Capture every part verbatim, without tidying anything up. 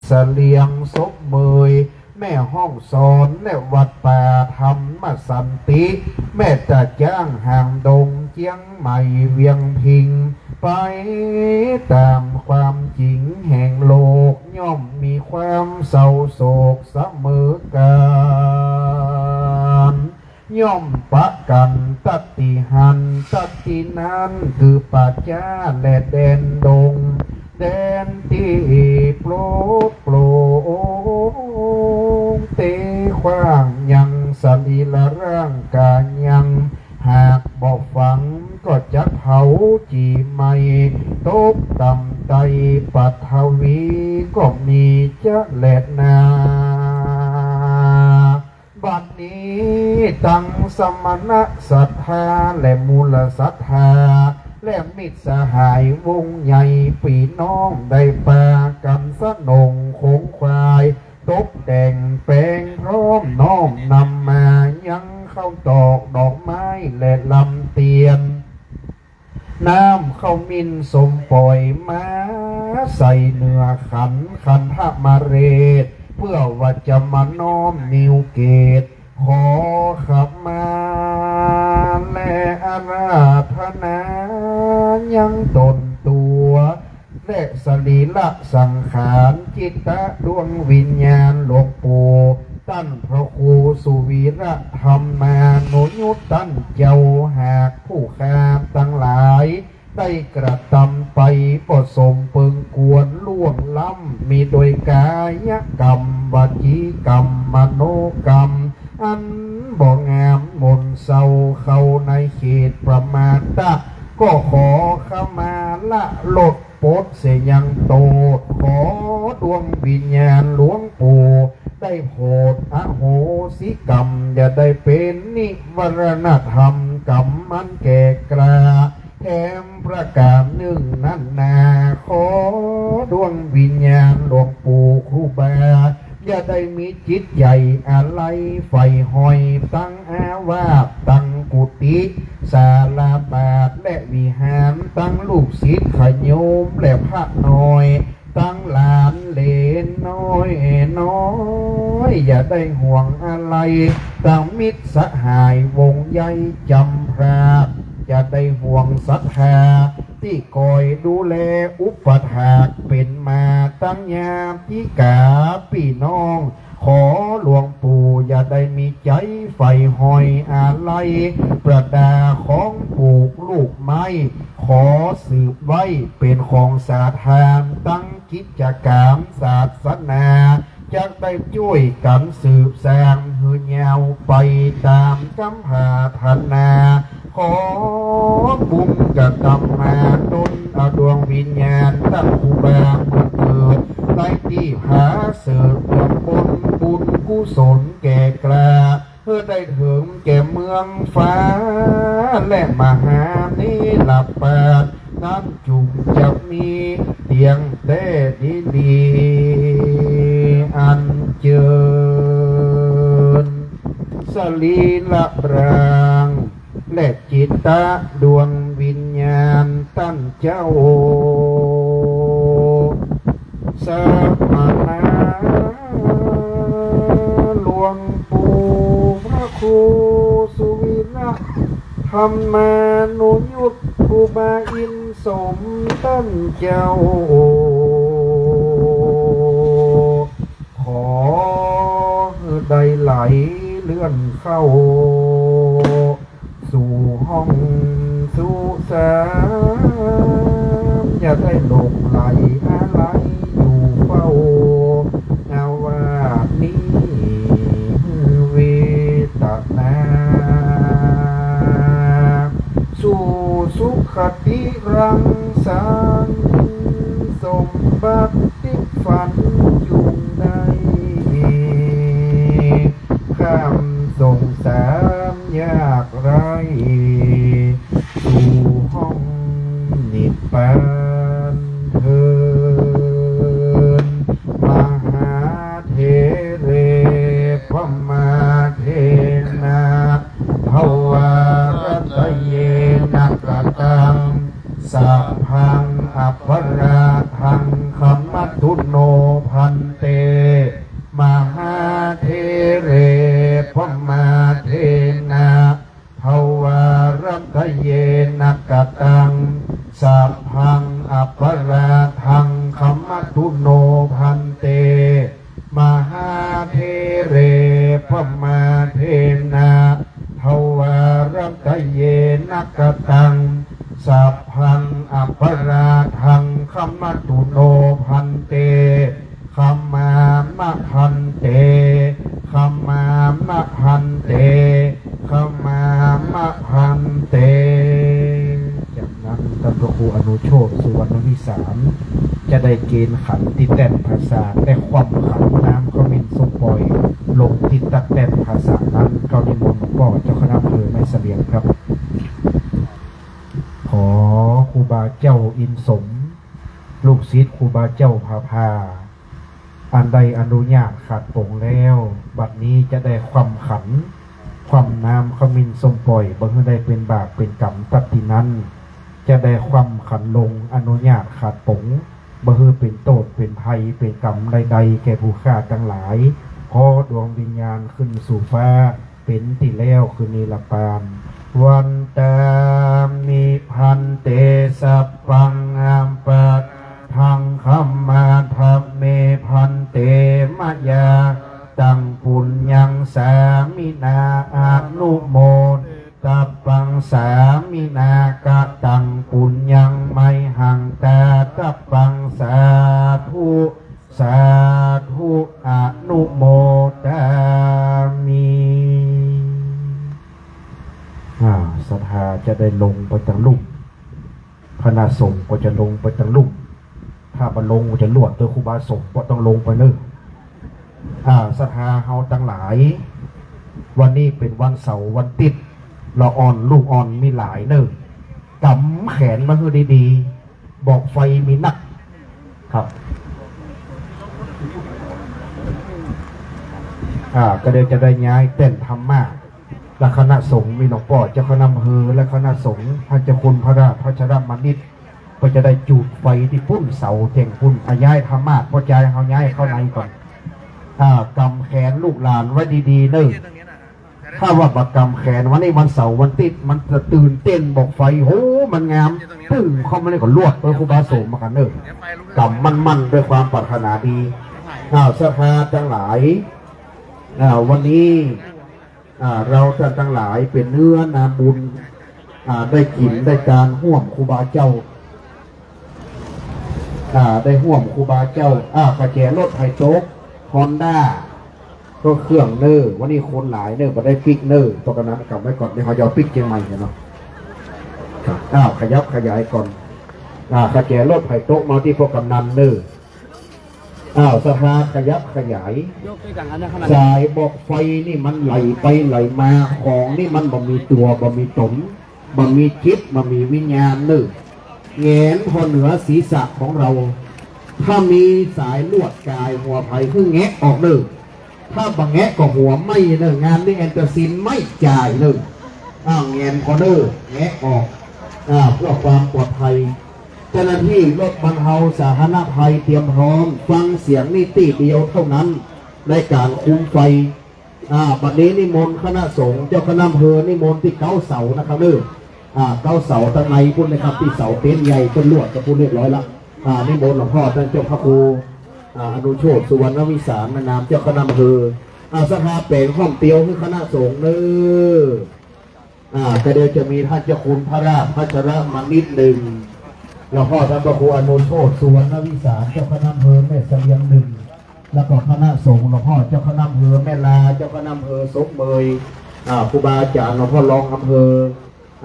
เสลียง สมเมย แม่ฮ่องสอน และวัดป่าธรรมสันติ แม่ตาจ๊าง หางดง เจียงใหม่ เวียงพิง ไปต๋ามความจริงแห่งโลก ย่อมมีความเศร้าโศกเสมอกั๋๋น ย่อมปะกั๋นตั๊ดตี้หั้นตั๊ดตี้นั้น คือป่าจ๊าและแดนดง แดนตี้โปร่งโปร่ง เต๋กว้างยัง สรีระร่างก๋ายยัง หากบ่ฝังก็จะเผาจี่ไหม้ ตกต่ำใต้ปฐวีก็มีจะแลนา บัดนี้ตังสมณะศรัทธาและมูลศรัทธา และมิตรสหายวงใหญ่ปี้น้องได้ปากั๋นสนงขงขวาย ตกแต่งแป๋งพร้อมน้อมนำมายังข้าวตอกดอกไม้และลำเตียน น้ำข้าวมินส้มป่อยมาใส่เหนือขัน ขันธมะเรด เพื่อว่าจะมาน้อมนิวเกต ขอขมาและอาราธนายังต๋นตั๋ว และสรีระสังขาร จิตตะดวงวิญญาณหลวงปู่ ต้านพระครูสุวีระธรรมานุยุตต้านเจ้า หากผู้ข้าตังหลาย ได้กระตำไปบ่สมเปิงควรล่วงล้ำ มีโดยก๋ายกรรม วจีกรรม มโนกรรม อันบ่งามหม่นเศร้าเข้าในเขตประมาท ก็ขอขมาละลดปลดเสียยังโต้ษ ขอดวงวิญญาณหลวงปู่ ได้โผดอโหสิกรรม อย่าได้เป๋นนิวรณธรรมกรรมอันแก่กล้า แถมประก๋านนึ่งนั้นนา ขอดวงวิญญาณหลวงปู่ครูบา อย่าได้มีจิตใจ๋อาลัยใฝ่ห้อย ตังอาวาส ตังกุฏิ ศาลาบาท และวิหาร ตังลูกศิษย์ขะโยม และพระน้อย ตังหลานเหลนน้อยน้อย อย่าได้ห่วงอาลัย ตังมิตรสหายวงใหญ่จ๋ำพราก อย่าได้ห่วงศรัทธา ตี้คอยดูแลอุปถากเป๋นมา ตังญาติกาปี้น้อง ขอหลวงปู่อย่าได้มีใจ๋ใฝ่ห้อยอาลัย ประดาของปลูกลูกไม้ ขอสืบไว้เป๋นของสาธาร ตังกิจก๋รรมศาสนา จักได้จ้วยกั๋นสืบสานหื้อยาวไปต๋ามกำผาถนา ขอบุญกระตำมาดลเอาดวงวิญญาณต้านครูบาเมืองเกิด ในตี้ผาเสริฐเมืองบน บุญกุศลแก่กล้า หื้อได้เถิงแก่เมืองฟ้า และมหานิรปาด นั้นจุ่มจะมีเตียงแต๊ดีๆ อันเจิญ สรีระร่าง และจิตตะดวงวิญญาณต้านเจ้า สมณะหลวงปู่พระครูสุวีระธรรมานุยุตครูบาอินทร์สมต้านเจ้า ขอหื้อได้ไหลเลื่อนเข้า สู่ห้องสุสานอย่าได้หลงไหลอาลัยอยู่เฝ้า นาวาสนี้เวทนา สู่สุคติรังสรรค์ สมบัติฝันจุ่งได้ ข้ามสงสารยากไร้ สู่ห้องนิพพานเทอ จะได้เกณฑ์ขันตี้แต้นผาสาท แต่คว่ำขันน้ำขมิ้นส้มป่อยลงตี้ตั๊กแต้นผาสาทนั้น เกล้านิมนต์หลวงป้อเจ้าคณะอำเภอแม่เสลียงครับ ขอครูบาเจ้าอินสม ลูกศิษย์ครูบาเจ้าผาพา อันได้อนุญาตขาดป๋งแล้ว บัดนี้จะได้คว่ำขัน คว่ำน้ำขมิ้นส้มป่อย บ่หื้อได้เป๋นบาปเป๋นก๋รรมตั๊ดตี้นั้น จะได้คว่ำขันลงอนุญาตขาดป๋ง บ่หื้อเป๋นโต้ษเป๋นภัยเป๋นก๋รรมใดๆ แก่ผู้ข้าตังหลาย ขอดวงวิญญาณขึ้นสู่ฟ้า เป๋นตี้แล้วคืนนี้ละปาน วันตามิ ภันเต สัพพัง อปะรัง ขมาทะเม ภันเต มะยา ตัง ปุญญัง สามินา อนุโม ตัพพัง สามินา กะตัง ปุญญัง มะหัง ตาตัพพัง สาธุ สาธุ อนุโมทามิ อ่า ศรัทธาจะได้ลงไปตังลุ่ม คณะสงฆ์ก็จะลงไปตังลุ่ม ถ้าบ่ลงก็จะลวด โตยครูบาสมก็ต้องลงไปเน่อ อ่า ศรัทธาเฮาตังหลาย วันนี้เป๋นวันเสาร์วันติ๊ด ละอ่อนลูกอ่อนมีหลายเน่อ ก๋ำแขนมาหื้อดีๆ บอกไฟมีนัก ครับ อ่า ก็เดี๋ยวจะได้ย้ายแต้นธรรมาสน์ และคณะสงฆ์มีหลวงป้อเจ้าคณะอำเภอ และคณะสงฆ์ พระเจ้าคุณพระราชพัชรมณิษฐ์ ก็จะได้จูดไฟตี้ปุ้นเสาแจ้งปุ้น อ่ะ ย้ายธรรมาสน์ ป้อจายเฮาย้ายเข้าในก่อน อ่า ก๋ำแขนลูกหลานไว้ดีๆ เน่อ ถ้าว่าบ่ก๋ำแขน วันนี้วันเสาร์วันติ๊ด มันจะตื่นเต้นบอกไฟ โห มันงาม ปึ้งเข้ามาเลยก็ลวด โตยครูบาสมมากั๋นเน่อ ก๋ำมั่นๆ ด้วยความปรารถนาดี อ้าว ศรัทธาตังหลาย อ่า วันนี้ อ่า เราท่านตังหลายเป๋นเนื้อนาบุญ อ่า ได้กิ๋นได้ตานฮ่วมครูบาเจ้า อ่า ได้ฮ่วมครูบาเจ้า อ่า กระแจรถไผตก ฮอนด้า ก็เครื่องเน่อ วันนี้คนหลายเน่อ บ่ได้ปิ๊กเน่อ เพราะฉะนั้นก๋ำไว้ก่อน เดี๋ยวเฮาจะปิ๊กเจียงใหม่กั๋นเนาะ ครับ อ้าว ขยับขยายก่อน อ่า กระแจรถไผตกมาตี้ป้อกำนันเน่อ อ้าว ศรัทธาขยับขยาย สายบอกไฟนี่มันไหลไปไหลมา ของนี่มันบ่มีตั๋วบ่มีต๋น บ่มีจิตบ่มีวิญญาณเน่อ แหงนผ่อเหนือศีรษะของเรา ถ้ามีสายลวดก๋ายหัวใผหื้อแงะออกเน่อ ถ้าบ่แงะก็หัวไหม้เน่อ งานนี้แอนเตอร์ซินไม่จ่ายเน่อ อ้าว แหงนผ่อเน่อ แงะออก อ่า เพื่อความปลอดภัย เจ้าหน้าตี้รถบรรเทาสาธารณภัยเตรียมพร้อม ฟังเสียงนี้ตี้เดียวเท่านั้น ในก๋านคุมไฟ อ่า บัดนี้นิมนต์คณะสงฆ์ เจ้าคณะอำเภอนิมนต์ตี้เก๊าเสานะครับเน่อ อ่า เก๊าเสาตังในปุ้นนะครับ ตี้เสาเต็นท์ใหญ่ เปิ้นลวดกับปุ้นเรียบร้อยละ อ่า นิมนต์หลวงพ่อต้านเจ้าพระครู อ่า อนุโชติ สุวรรณวิสาร ในนามเจ้าคณะอำเภอ อ่า ศรัทธาแป๋งฮ่อมเตียวหื้อคณะสงฆ์เน่อ อ่า ก็เดี๋ยวจะมีต้านเจ้าคุณพระราชพัชรมณิษฐ์นึ่ง หลวงพ่อต้านพระครูอนุโชติ สุวรรณวิสาร เจ้าคณะอำเภอแม่เสลียงนึ่ง แล้วก็คณะสงฆ์หลวงพ่อเจ้าคณะอำเภอแม่ลา เจ้าคณะอำเภอศพเมย อ่า ครูบาอาจ๋ารย์หลวงพ่อรองอำเภอ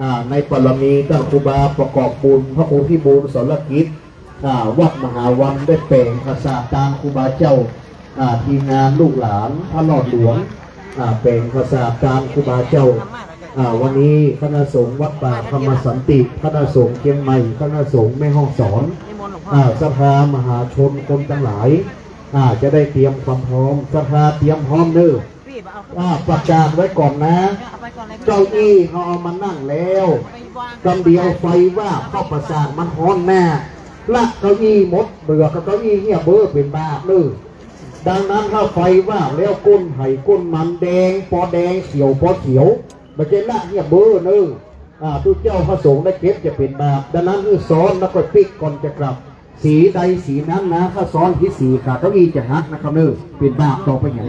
อ่า ในปารมีต้านครูบาประกอบบุญ พระครูพิบูลสรกิจ อ่า วัดมหาวันได้แป๋งผาสาทตานครูบาเจ้า อ่า ทีมงานลูกหลานพระรอดหลวง อ่า แป๋งผาสาทตานครูบาเจ้า อ่า วันนี้คณะสงฆ์วัดป่าธรรมสันติ คณะสงฆ์เจียงใหม่ คณะสงฆ์แม่ฮ่องสอน อ่า ศรัทธามหาชนคนตังหลาย อ่า จะได้เตรียมความพร้อม ศรัทธาเตรียมพร้อมเน่อ อ่า ประกาศไว้ก่อนนะ เก้าอี้เฮาเอามานั่งแล้ว กำเดียวไฟวาบเข้าประสาทมันฮ้อนหน้า ละเก้าอี้หมด เบื่อกับเก้าอี้เหียเบ้อเป๋นบาปเน่อ ดังนั้นถ้าไฟวาบแล้วก้นไผก้นมัน แดงปอแดง เขียวปอเขียว บ่ใจ้ละเหียเบ้อเน่อ อ่า ตุ๊เจ้าพระสงฆ์ได้เก็บจะเป๋นบาป ดังนั้นหื้อซ้อนแล้วก็ปิ๊กก่อนจะกลับ สีใดสีนั้นนะ ถ้าซ้อนผิดสีขาเก้าอี้จะหักนะครับเน่อ เป๋นบาปต่อไปหยัง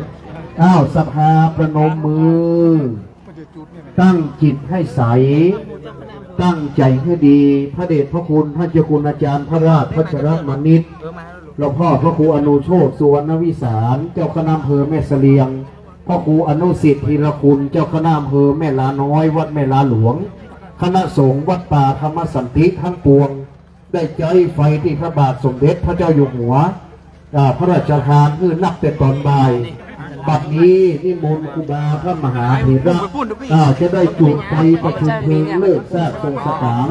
อ้าว ศรัทธาประนมมือ ตั้งจิตให้ใส ตั้งใจ๋ให้ดี พระเดชพระคุณท่านเจ้าคุณอาจ๋ารย์พระราชพัชรมณิษฐ์ หลวงพ่อพระครูอนุโชติ สุวรรณวิสาร เจ้าคณะอำเภอแม่เสลียง พระครูอนุสิทธิ์ธีรคุณ เจ้าคณะอำเภอแม่ลาน้อย วัดแม่ลาหลวง คณะสงฆ์วัดป่าธรรมสันติทั้งปวง ได้ใจ๊ไฟตี้พระบาทสมเด็จพระเจ้าอยู่หัว อ่า พระราชทานหื้อนับแต่ต๋อนบ่าย บัดนี้นิมนต์ครูบาพระมหาเถระ อ่า จะได้จุดไฟประชุมเพลิงเลิกซากทรงสถาน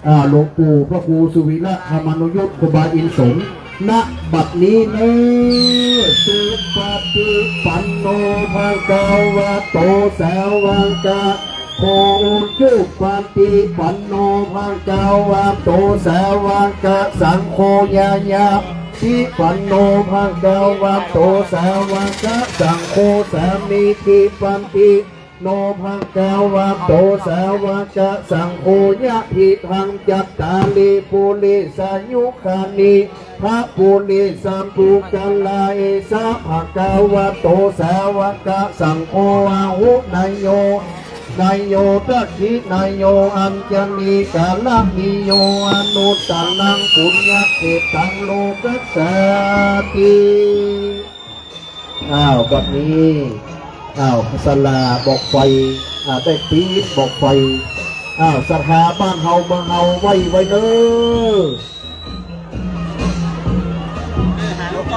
อ่า หลวงปู่พระครูสุวีระธรรมานุยุต ครูบาอินสม ณ บัดนี้เน้อ สุปฏิปันโน ภะคะวะโต สาวะกะ โต อุจุปปฏิปันโน ภะคะวะโต สาวะกะสังโฆ ญาญาปฏิปันโน ภะคะวะโต สาวะกะสังโฆ สามีจิปปฏิปันโน ภะคะวะโต สาวะกะสังโฆ ยะถิตัง จัตตาริ ปุริสายุคานิ พะปุริสะปุคคะลา เอสะ ภะคะวะโต สาวะกะสังโฆ อาหุเนยโย เนยโย ทักขิเนยโย อัญชลีกะระณีโย อนุตตะรัง ปุญญะเขตตัง โลกัสสาติ อ้าว บัดนี้ อ้าว สะหลาบอกไฟ อ่า ได้ปี๊บบอกไฟ อ้าว ศรัทธาบ้านเฮาเมืองเฮา ไหว้ไว้เน้อ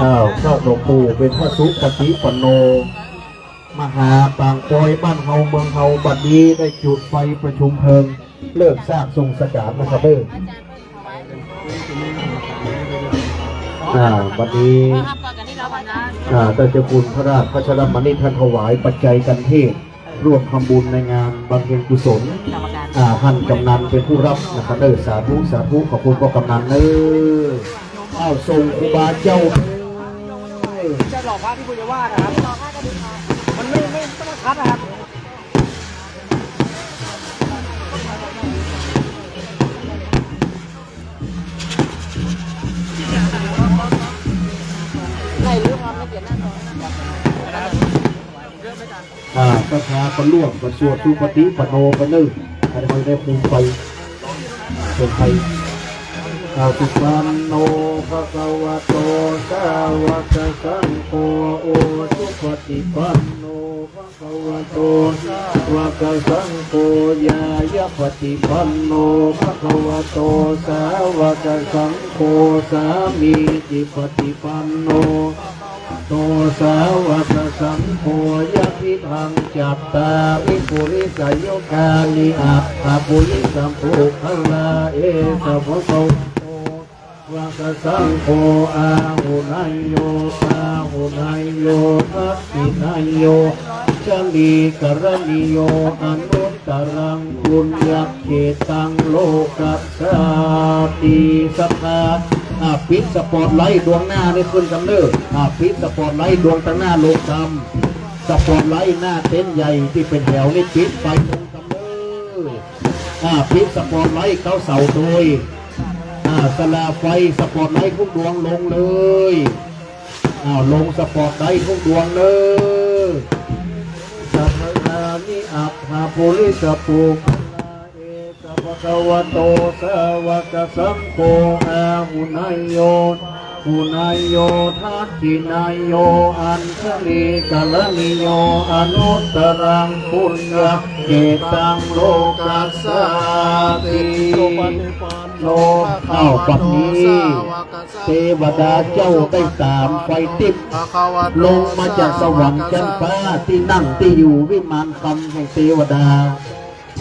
อ้าว พระหลวงปู่เป๋นพระสุปฏิปันโน มาหาปางปอยบ้านเฮาเมืองเฮา บัดนี้ได้จุดไฟประชุมเพลิง เลิกซากทรงสถานนะครับเด้อ อ่า บัดนี้ อ่า ต้านเจ้าคุณพระราชพัชรมณิษฐ์ ท่านถวายปัจจัยคันเทศน์ ร่วมทำบุญในงานบำเพ็ญกุศล อ่า ท่านกำนันเป๋นผู้ฮับนะครับเด้อ สาธุ สาธุ ขอบคุณพ่อกำนันเน้อ อ้าว ส่งครูบาเจ้า จะหล่อพระที่ปุญญาวาสนะครับ มันไม่ ไม่ต้องคัดนะครับ อ่า ศรัทธาก็ร่วมกั๋นสวดสุปฏิปันโนไปเน้อ อันนี้ได้ภูมิไป เป็นไทย อาสุปันโน ภะคะวะโต สาวะกะสังโฆ อุจุปปฏิปันโน ภะคะวะโต สาวะกะสังโฆ ญาญาปฏิปันโน ภะคะวะโต สาวะกะสังโฆ สามีจิปปฏิปันโน โต สาวะกะสังโฆ ยะถิตัง จัตตาริ ปุริสายุคานิ อัตถะปุริสะปุคคะลา เอสะ ภะคะวะโต วะกะสังโฆ อาหุเนยโย ปาหุเนยโย ทักขิเนยโย อัญชลีกะระณีโย อนุตตะรัง ปุญญะเขตตัง โลกัสสาติ ศรัทธา อ่า ปิดสปอตไลต์ดวงหน้านี่ขึ้นกำเน้อ อ่า ปิดสปอตไลต์ดวงตังหน้าลงกำ สปอตไลต์หน้าเต็นท์ใหญ่ตี้เป๋นแถวนี่ปิดไปลงกำเน้อ อ่า ปิดสปอตไลต์เก้าเสาโตย อ่า สะหลาไฟสปอตไลต์ทุกดวงลงเลย อ้าว ลงสปอตไลต์ทุกดวงเน้อ สัพพะทานิ อัตถะปุริสะปุคคะลา เอสะ ภะคะวะโต สาวะกะสังโฆ อาหุเนยโย หุเนยโย ทักขิเนยโย อัญชลีกะระณีโย อนุตตะรัง ปุญญะเขตตัง โลกัสสาติ โน อ้าว บัดนี้ เตวดาเจ้าได้ต๋ามไฟติ๊บ ลงมาจากสวรรค์จั๊นฟ้า ตี้นั่งตี้อยู่วิมานคำแห่งเตวดา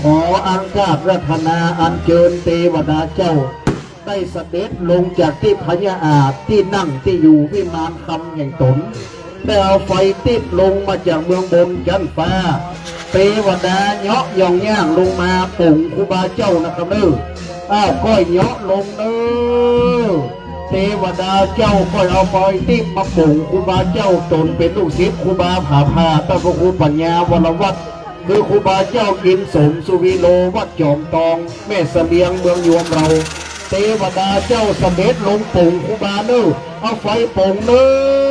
ขออังคารัตนาอัญเจิญเตวดาเจ้า ได้เสด็จลงจากทิพยอาสน์ตี้นั่งตี้อยู่วิมานคำแห่งต๋น ได้เอาไฟติ๊บลงมาจากเมืองบนจั๊นฟ้า เตวดาเหยาะหย่องย่างลงมาป๋งครูบาเจ้านะครับเน้อ อ้าว ก้อยเหยาะลงเน้อ เตวดาเจ้าก้อยเอาไฟติ๊บมาป๋งครูบาเจ้า ต๋นเป๋นลูกศิษย์ครูบาผาผ่า ต้านพระครูปัญญาวรวัตร คือครูบาเจ้าอินสมสุวีโร วัดจอมตอง แม่เสลียง เมืองยวมเรา เตวดาเจ้าเสด็จลงป๋งครูบาเน้อ เอาไฟป๋งเน้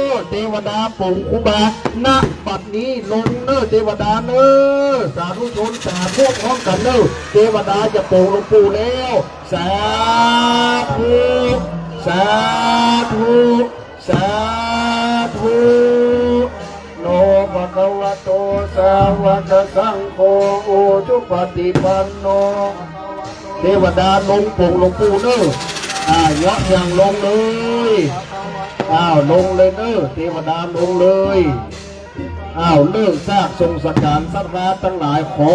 อ เตวดาป๋งครูบา ณ บัดนี้ลงเน้อ เตวดาเน้อ สาธุชนสาธุพร้อมกั๋นเน้อ เตวดาจะป๋งหลวงปู่แล้ว สาธุ สาธุ สาธุ โน ภะคะวะโต สาวะกะสังโฆ อุจุปปฏิปันโน เตวดาลงป๋งหลวงปู่เน้อ อ่า เยาะหยั่งลงเลย อ้าว ลงเลยเน่อ เตวดาลงเลย อ้าว เริ่มซากส่งสังขารศรัทธาตังหลาย ขอ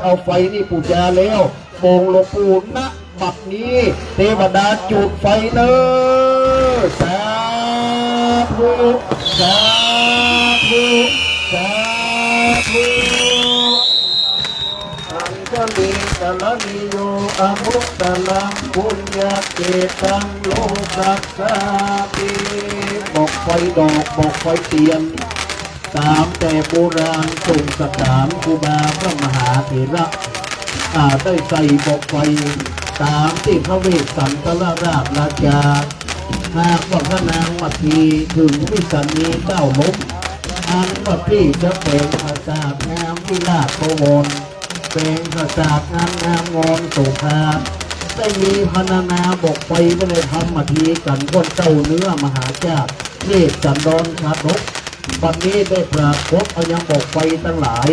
เอาไฟนี่ปู๋จาแล้ว องค์หลวงปู่ ณ บัดนี้ เตวดาจุดไฟเน่อ สาธุ สาธุ สาธุ อัญชลีกรณีโย อนุตตรังปุญญาเขตัง โลกัสสาติ บอกไฟดอก บอกไฟเตียน ต๋ามแต่โบราณส่งสังขารครูบาพระมหาเถระ อ่า ได้ใส่บอกไฟ ต๋ามตี้พระเวสสันตรราชราชา หากว่าพระนางมัททีเถิงวิสันนีก้าวล้ม อันว่าตี้จะแป๋งผสาทงามวิราชบวร แป๋งผสาทงามงามงอนโสภา ได้มีพรรณนาบอกไฟไว้ในธรรมมัททีกั๋น ก้อนเจ้าเนื้อมหาชาติ เวสสันดรชาดก บัดนี้ได้ปรากฏเอายังบอกไฟตังหลาย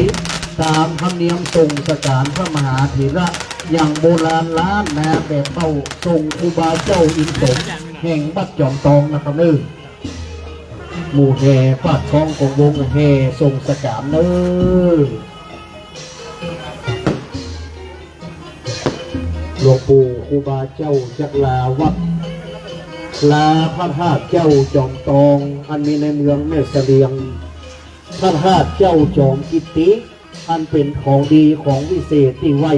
ต๋ามธรรมเนียมส่งสังขารพระมหาเถระ อย่างโบราณล้านนาแบบเก่า ส่งครูบาเจ้าอินสม แห่งวัดจอมตองนะครับเน่อ หมู่แห่ปาดคองของวงแห่ส่งสังขารเน่อ หลวงปู่ครูบาเจ้าจักลาวัด ลาพระธาตุเจ้าจอมตอง อันมีในเมืองแม่เสลียง พระธาตุเจ้าจอมกิตติ อันเป๋นของดีของวิเศษตี้ไหว้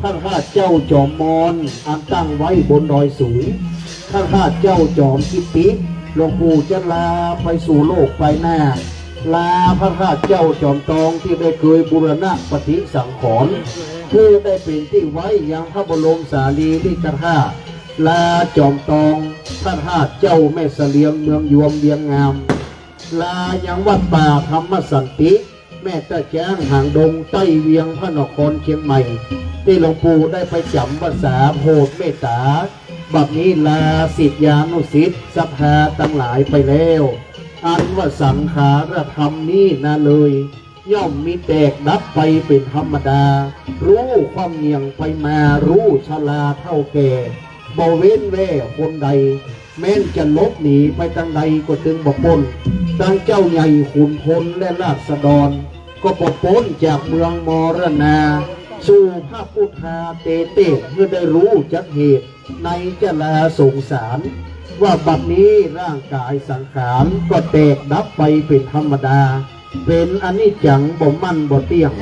พระธาตุเจ้าจอมมอน อันตั้งไว้บนดอยสูง พระธาตุเจ้าจอมกิตติ หลวงปู่จักลาไปสู่โลกไปหน้า ลาพระธาตุเจ้าจอมตองตี้ได้เกยบูรณะปฏิสังขรณ์ เปื้อได้เป๋นตี้ไว้ยังพระบรมสารีริกธาตุ ลาจอมตอง พระธาตุเจ้าแม่เสลียงเมืองยวมเวียงงาม ลายังวัดป่าธรรมสันติ แม่ตะแจ้งหางดงใต้เวียงพระนครเชียงใหม่ ตี้หลวงปู่ได้ไปจ๋ำพรรษาโผดเมตต๋า บัดนี้ลาศิษยานุศิษย์ศรัทธาตังหลายไปแล้ว อันว่าสังขารธรรมนี้นาเลย ย่อมมีแตกดับไปเป๋นธรรมดา ฮู้ความเงี่ยงไปมา ฮู้ชราเฒ่าแก่ บ่เว้นแว่คนใด แม้นจะหลบหนีไปตางใดก็ตึงบ่ป๊น ตังเจ้าใหญ่ขุนพลและราษฎร ก็บ่ป๊นจากเมืองมรณา สู่พระพุทธาเตเต เมื่อได้ฮู้จักเหตุในจราสงสาร ว่าบัดนี้ร่างกายสังขารก็แตกดับไปเป๋นธรรมดา เป๋นอนิจจังบ่มั่นบ่เตี้ยง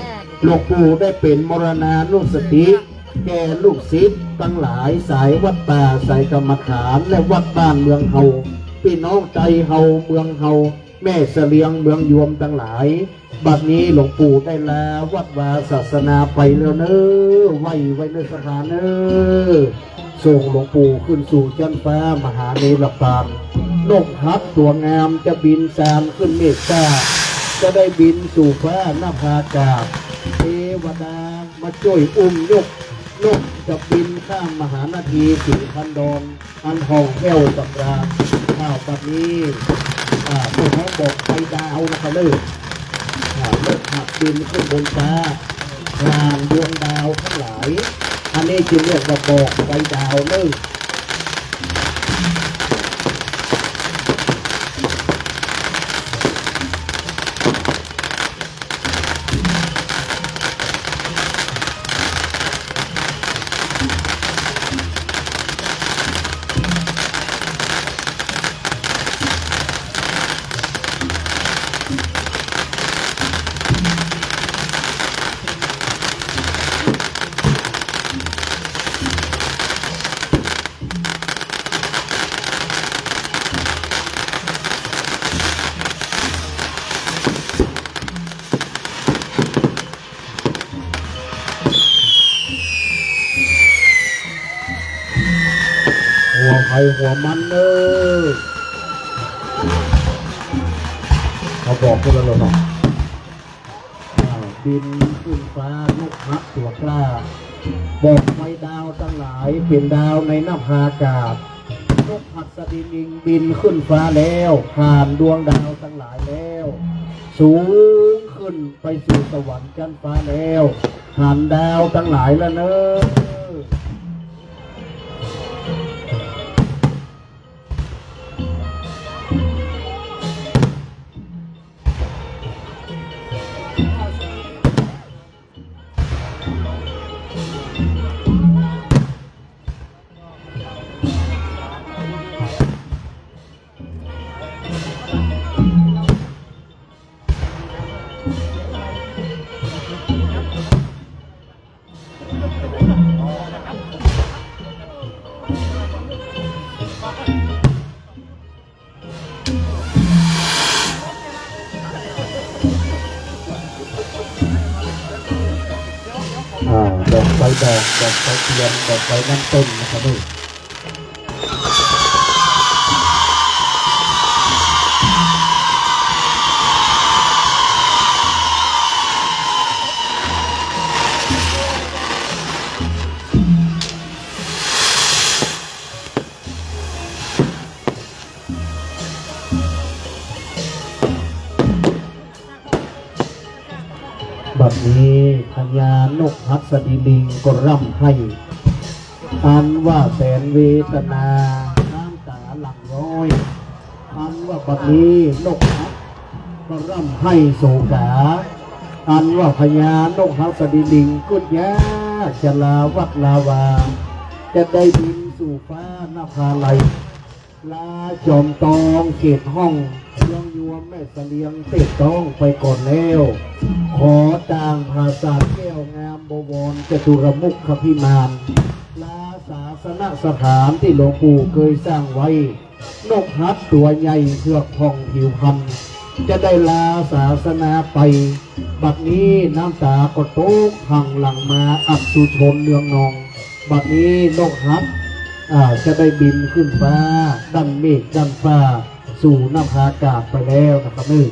หลวงปู่ได้เป๋นมรณานุสติ แก่ลูกศิษย์ตังหลายสายวัดป่าสายกรรมฐานและวัดบ้านเมืองเฮา ปี้น้องไตเฮาเมืองเฮา แม่เสลียงเมืองยวมตังหลาย บัดนี้หลวงปู่ได้ลาวัดวาศาสนาไปแล้วเน่อ ไหว้ไว้เน่อศรัทธาเน่อ ส่งหลวงปู่ขึ้นสู่จั๊นฟ้ามหาเนรปาน นกฮักตั๋วงามจะบินซานขึ้นเมฆฟ้า จะได้บินสู่ฟ้านภากาศ เตวดามาจ้วยอุ้มยก นกจะบินข้ามมหานาทีสีพันดอน อันห่องแผ้วสำราญ อ้าว บัดนี้ อ่า พวกเฮาบอกไฟดาวนะครับเน่อ อ่า นกฮักบินขึ้นบนฟ้า ผ่านดวงดาวตังหลาย อันนี้จึงเรียกว่าบอกไฟดาวเน่อ หัวไผหัวมันเน่อ เขาบอกขึ้นแล้วเนาะ อ้าว บินขึ้นฟ้านกฮักตั๋วกล้า บอกไฟดาวตังหลายเป๋นดาวในนภากาศ นกหัสดินบินขึ้นฟ้าแล้ว ผ่านดวงดาวตังหลายแล้ว สูงขึ้นไปสู่สวรรค์จั๊นฟ้าแล้ว หันดาวตังหลายแล้วเน่อ ไฟดอก ดอกไฟเตียน ดอกไฟน้ำต้นนะครับนี่ บัดนี้พญานกหัสดีลิงก็ร่ำไห้ อันว่าแสนเวทนา น้ำต๋าหลั่งย้อย อันว่าบัดนี้นกหัสก็ร่ำไห้โศกา อันว่าพญานกหัสดีลิงก็ยากจะลาวัดลาวา จะได้บินสู่ฟ้านภาลัย ลาจอมตองเขตห้อง เมืองยวมแม่เสลียงเตศต้องไปก่อนแล้ว ขอต่างผาสาทแก้วงามบวรจตุรมุขภิมาน ลาศาสนสถานตี้หลวงปู่เกยสร้างไว้ นกหัสตั๋วใหญ่เผือกผ่องผิวพรรณ จะได้ลาศาสนาไป บัดนี้น้ำต๋าก็ตกพังหลั่งมาอับสุชนเนืองนอง บัดนี้นกหัส อ่า จะได้บินขึ้นฟ้า ดั้นเมฆดั้นฟ้า สู่นภาอากาศไปแล้วนะครับเน้อ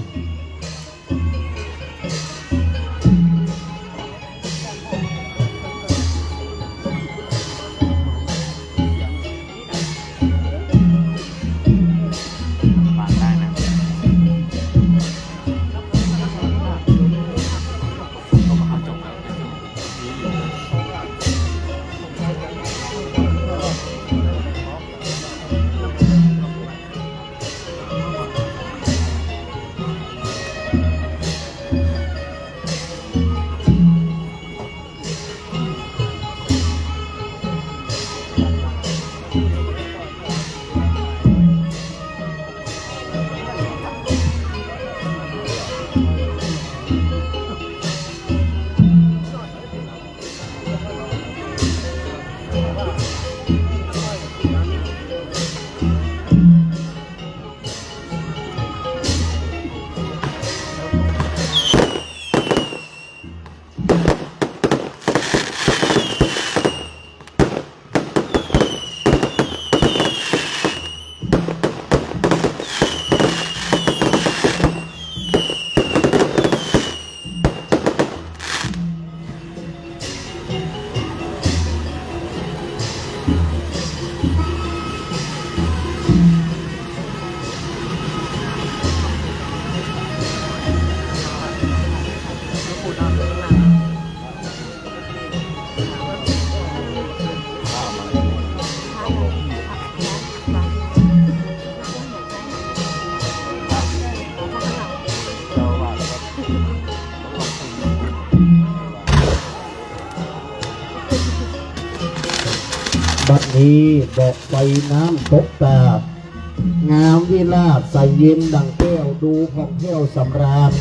บัดนี้บอกไฟน้ำตกตาด งามวิลาศใสเย็นดั่งแก้ว ดูผ่องแผ้วสำราญ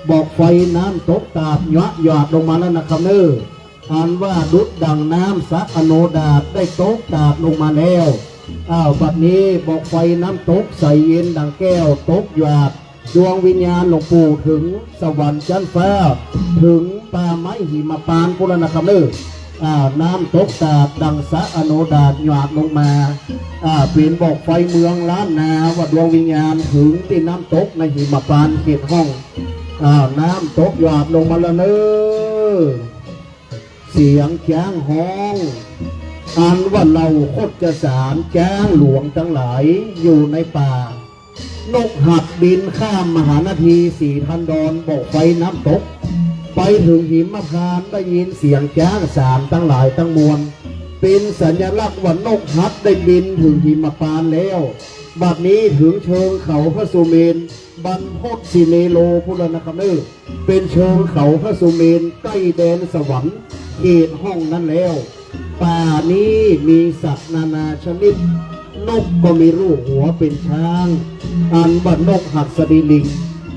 บอกไฟน้ำตกตาดหยะหยาดลงมาแล้วนะครับเน้อ อันว่าดุจดั่งน้ำสระอโนดาตได้ตกตาดลงมาแล้ว อ้าว บัดนี้บอกไฟน้ำตกใสเย็นดั่งแก้วตกหยาด ดวงวิญญาณหลวงปู่เถิงสวรรค์จั๊นฟ้า เถิงป่าไม้หิมพานต์ปู้นแล้วนะครับเน้อ อ่า น้ำตกตาดดั่งสระอโนดาตหยาดลงมา อ่า เป๋นบอกไฟเมืองล้านนาว่าดวงวิญญาณเถิงตี้น้ำตกในหิมพานต์เขตห้อง อ้าว น้ำตกหยาดลงมาแล้วเน้อ เสียงจ๊างฮ้อง อันว่าเหล่าคชสารจ๊างหลวงตังหลายอยู่ในป่า นกหัสบินข้ามมหานาทีสีทันดรบอกไฟน้ำตก ไปเถิงหิมพานต์ได้ยินเสียงจ๊างสารตังหลายตังมวล เป๋นสัญลักษณ์ว่านกหัสได้บินเถิงหิมพานต์แล้ว บัดนี้เถิงเชิงเขาพระสุเมรุ บรรพตสิเลโลปู้นแล้วนะครับเน้อ เป๋นเชิงเขาพระสุเมรุใก้แดนสวรรค์เขตห้องนั้นแล้ว ป่านี้มีสัตว์นานาชนิด นกก็มีรูปหัวเป๋นจ๊าง อันว่านกหัสดีลิง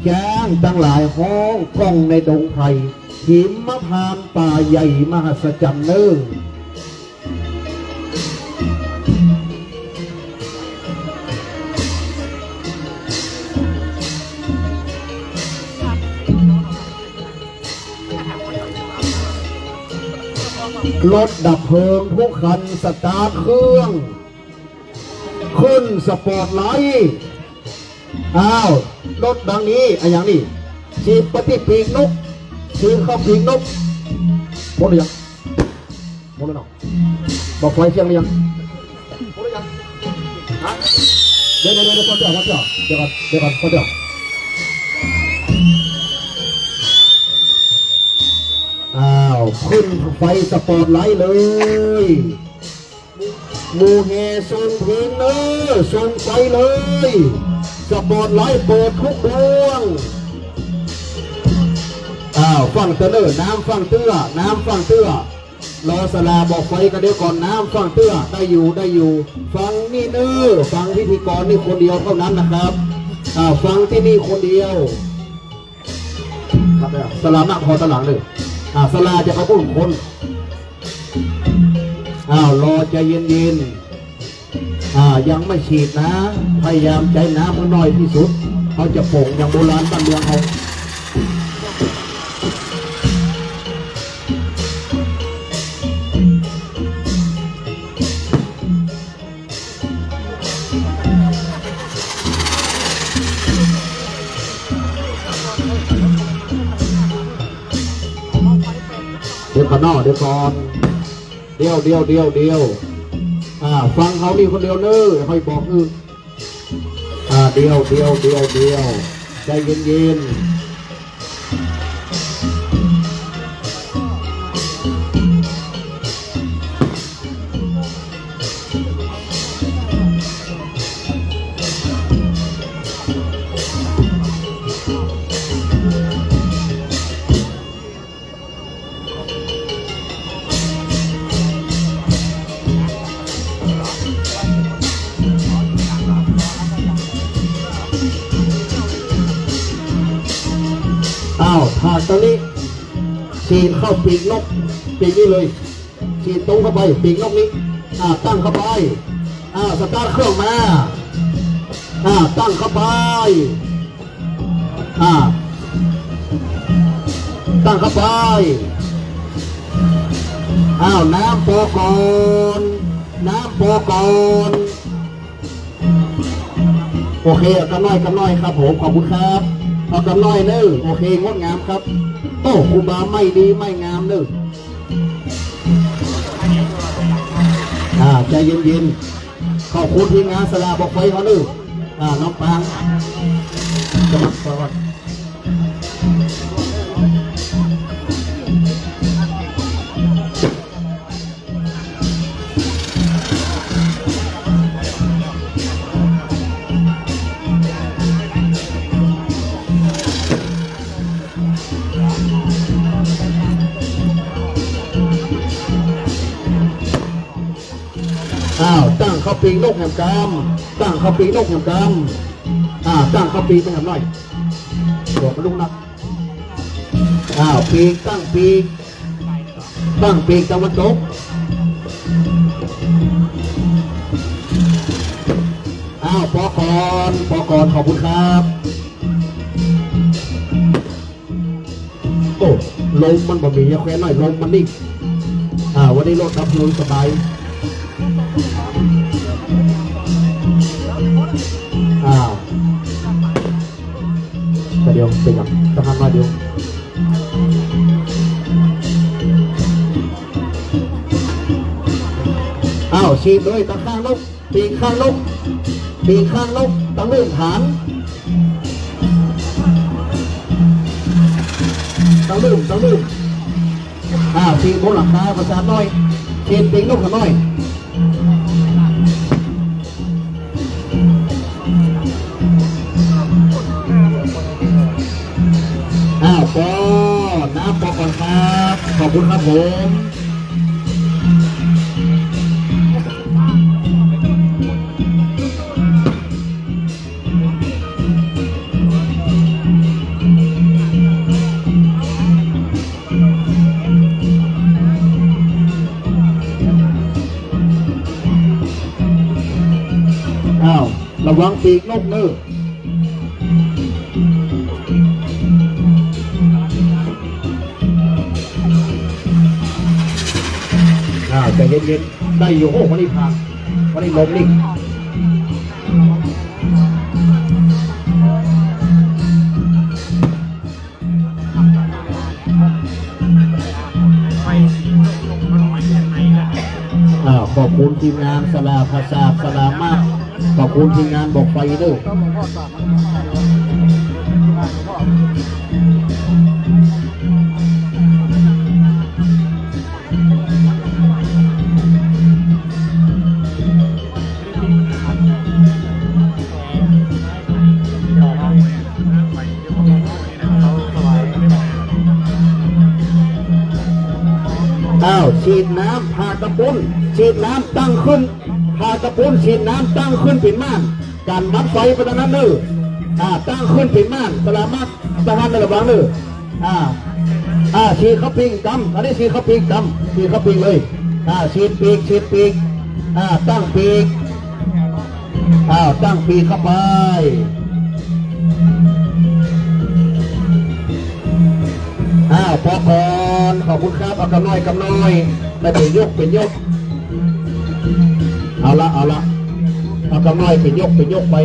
จ๊างตังหลายฮ้องก้องในดงไพร หิมพานต์ป่าใหญ่มหัศจรรย์เน้อ บัด รถดับเพลิงกู้คัน สตาร์ทเครื่อง ขึ้นสปอตไลท์ อ้าว รถดังนี้ อะหยังนี่ ฉีดไปตี้ปีกนก ฉีดเข้าปีกนก หมดหรือยัง หมดแล้วเนาะ บ่าไฟเสียงหรือยัง หมดหรือยัง ฮะ เดี๋ยว เดี๋ยว เดี๋ยว ขอเดี๋ยว ขอเดี๋ยว เดี๋ยวก่อน เดี๋ยวก่อน ขอเดี๋ยว อ้าว ขึ้นไฟสปอตไลท์เลย หมู่แห่ส่งเพลงเน้อ ส่งไฟเลย สปอตไลท์เปิดทุกดวง อ้าว ฟังเตื้อเน้อ น้ำฟังเตื้อ น้ำฟังเตื้อ รอสลาบ่าไฟกั๋นเดี๋ยวก่อน น้ำฟังเตื้อ ได้อยู่ ได้อยู่ ฟังนี่เน้อ ฟังพิธีกรนี่คนเดียวเท่านั้นนะครับ อ่า ฟังตี้นี่คนเดียว ครับ สลานั่งคอตะหลังเลย อ่า สลาจะกระบุ้นคน อ้าว รอใจ๋เย็นๆ อ่า ยังไม่ฉีดนะ พยายามใจ๊น้ำหื้อน้อยตี้สุด เฮาจะโป่งอย่างโบราณบ้านเมืองเฮา เดี๋ยวก่อนเนาะ เดี๋ยวก่อน เดี๋ยว เดี๋ยว เดี๋ยว เดี๋ยว อ่า ฟังเขานี่คนเดียวเน้อ ค่อยบอกอื่น อ่า เดี๋ยว เดี๋ยว เดี๋ยว เดี๋ยว ใจ๋เย็นๆ อ้าว ถาดตรงนี้ ฉีดเข้าปีกนก ปีกนี้เลย ฉีดตรงเข้าไป ปีกนกนี้ อ่า ตั้งเข้าไป อ่า สตาร์ทเครื่องมา อ่า ตั้งเข้าไป อ่า ตั้งเข้าไป อ้าว น้ำปอก่อน น้ำปอก่อน โอเค เอากำน้อย กำน้อยครับผม ขอบคุณครับ เอากำน้อยเน้อ โอเค งดงามครับ โอ้ ครูบา ไม่ดี ไม่งามเน้อ อ่า ใจ๋เย็นๆ ขอบคุณทีมงานสลาบ่าไฟเขาเน้อ อ่า น้องปาง จะมาก่อน อ้าว ตั้งเข้าปีกนกแหมกำ ตั้งเข้าปีกนกแหมกำ อ่า ตั้งเข้าปีกนกแหมหน้อย บอกมันลุกนัก อ้าว ปีก ตั้งปีก ตั้งปีกตะวันตก อ้าว ปอก่อน ปอก่อน ขอบคุณครับ โอ้ ลมมันบ่มี อย่าแขวนหน้อย ลมมันนิ่ง อ่า วันนี้รถดับเพลิงสบาย อ้าว แต่เดี๋ยว เป็นหยัง จะหันมาเดี๋ยว อ้าว ฉีดเลย ตะข้างนก ปีกข้างนก ปีกข้างนก ตังลุ่มฐาน ตังลุ่ม ตังลุ่ม อ่า ปีกบนหลังคาประสานหน้อย เขตปีกนกกันหน้อย อ้าว ปอ น้ำปอก่อนครับ ขอบคุณครับผม อ้าว ระวังปีกนกเน้อ ใจ๋เย็นๆ ได้อยู่ โอ้ วันนี้ผ่าน วันนี้ลมนิ่ง อ่า ขอบคุณทีมงานสลาภาษาสลามาก ขอบคุณทีมงานบอกไฟด้วย อ้าว ฉีดน้ำผ่าตะปูน ฉีดน้ำตั้งขึ้น ผ่าตะปูน ฉีดน้ำตั้งขึ้นเป๋นม่าน กั๋นหวัดไฟไปตางนั้นเน่อ อ่า ตั้งขึ้นเป๋นม่าน สลามัด ทหารในระวังเน่อ อ่า อ่า ฉีดเข้าปิ้งกำ อันนี้ฉีดเข้าปิ้งกำ ฉีดเข้าปิ้งเลย อ่า ฉีดปีก ฉีดปีก อ่า ตั้งปีก อ้าว ตั้งปีกเข้าไป อ้าว ปอก่อน ขอบคุณครับ เอากำน้อย กำน้อย ได้เป๋นยก เป๋นยก เอาละ เอาละ เอากำน้อย เป๋นยก เป๋นยกไป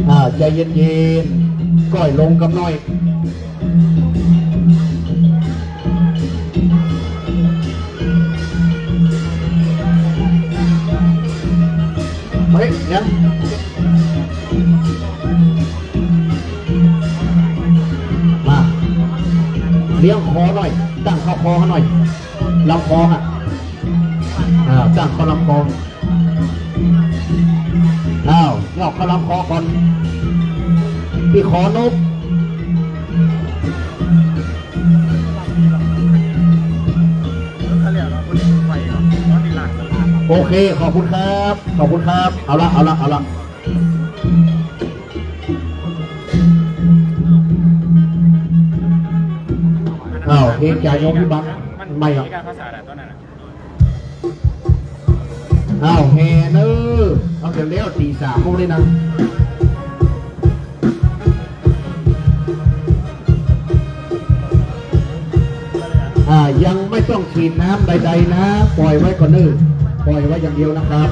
อ่า ใจ๋เย็นๆ ก้อยลงกำน้อย เฮ้ย เดี๋ยว มา เลี้ยงคอหน่อย ตั้งเข้าคอหน่อย ลำคอฮะ อ่า ตั้งเข้าลำคอ อ้าว ยอกเข้าลำคอก่อน ตี้คอนก โอเค ขอบคุณครับ ขอบคุณครับ เอาละ เอาละ เอาละ อ้าว เฮงจ่ายโยมพี่บัง ไม่หรอก อ้าว แห่เน่อ เอาเดี๋ยวแล้ว ตีสามโมงเลยนะ อ่า ยังไม่ต้องฉีดน้ำใดๆ นะ ปล่อยไว้ก่อนเน่อ ปล่อยไว้อย่างเดียวนะครับ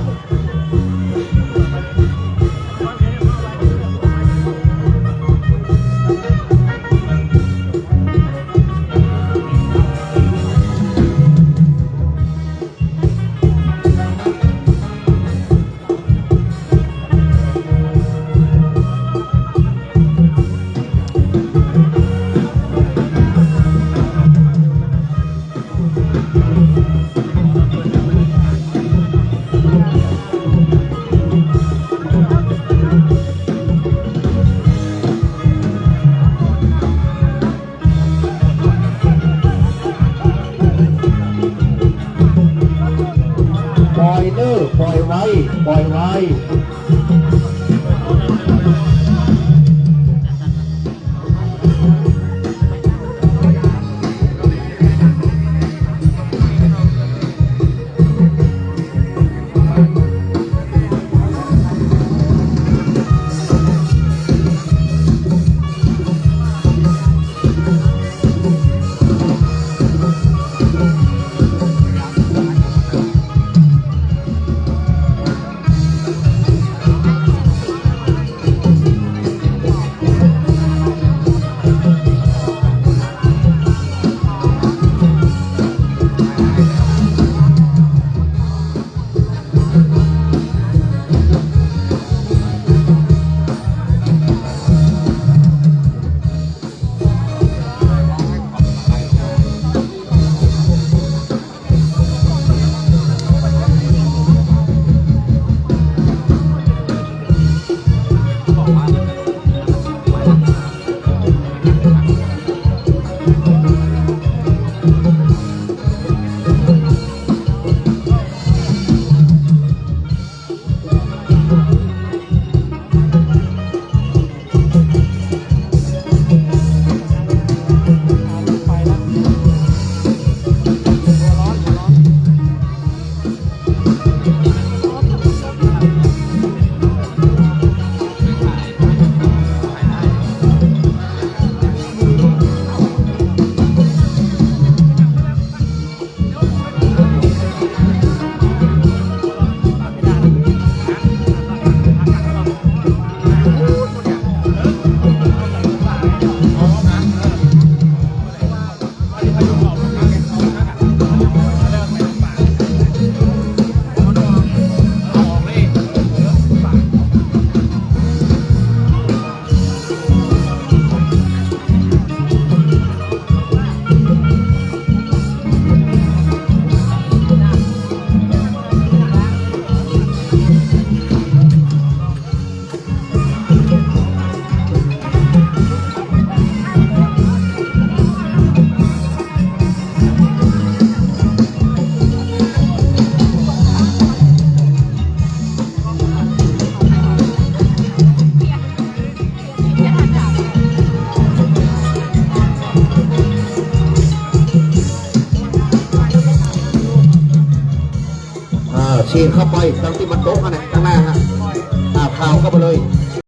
ฉีดเข้าไปตรงตี้มันตกนั่นแหละ ตางหน้าฮะ อ่า ผ่าเข้าไปเลย